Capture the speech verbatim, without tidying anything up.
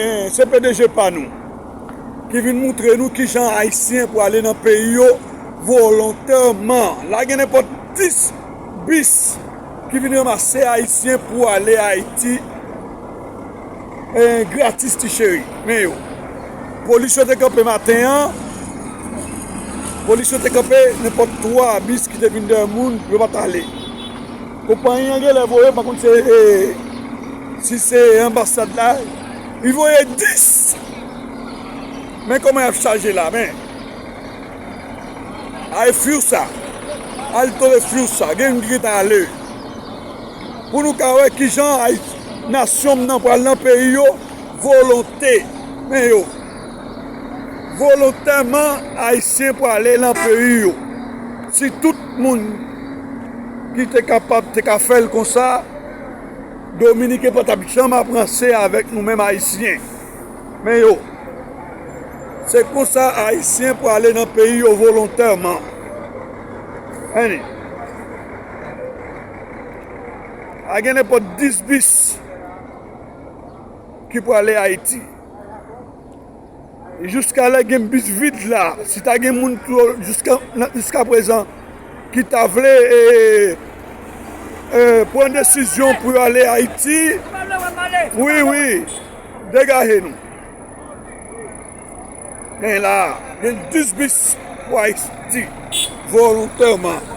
Gen C P D G pa nou ki vin moutre nou kijan Ayisyen pou ale nan peyi yo volontèman. La gen nenpòt dis bis ki vin ranmase Ayisyen pou ale Ayiti, eh, gratis, ti cheri. Men yo. Polis yo te kanpe maten an. Polis yo te kanpe nenpòt twa bis ki te vin dèyè moun, yo pa t ale. Konpayi an genlè voye, pa konn se, eh, si se anbasad la, li voye dis. Men kòman y ap chaje la, men. Ay, Fiusa. Al tole Fiusa. Gen moun ki gentan ale. Pou nou ka wè kijan ay, nasyon m nan pral nan peyi yo, volonte. Men yo. Volontèman, Ayisyen pral nan peyi yo. Si tout moun ki te kapab te ka fè l konsa, Dominiken pa t ap janm ap ranse avèk nou menm Ayisyen. Men yo, se konsa Ayisyen pral nan peyi yo volontèman. Ann. A gen nenpòt dis bis ki pral Ayiti. Jiska lè gen bis vid la, si ta gen moun tou jiska, nan- jiska prezan ki ta vle, e, e, pran desizyon pou yo ale Ayiti, wi, wi, degaje nou. Men la, gen dis bis pou Ayiti, volontèman.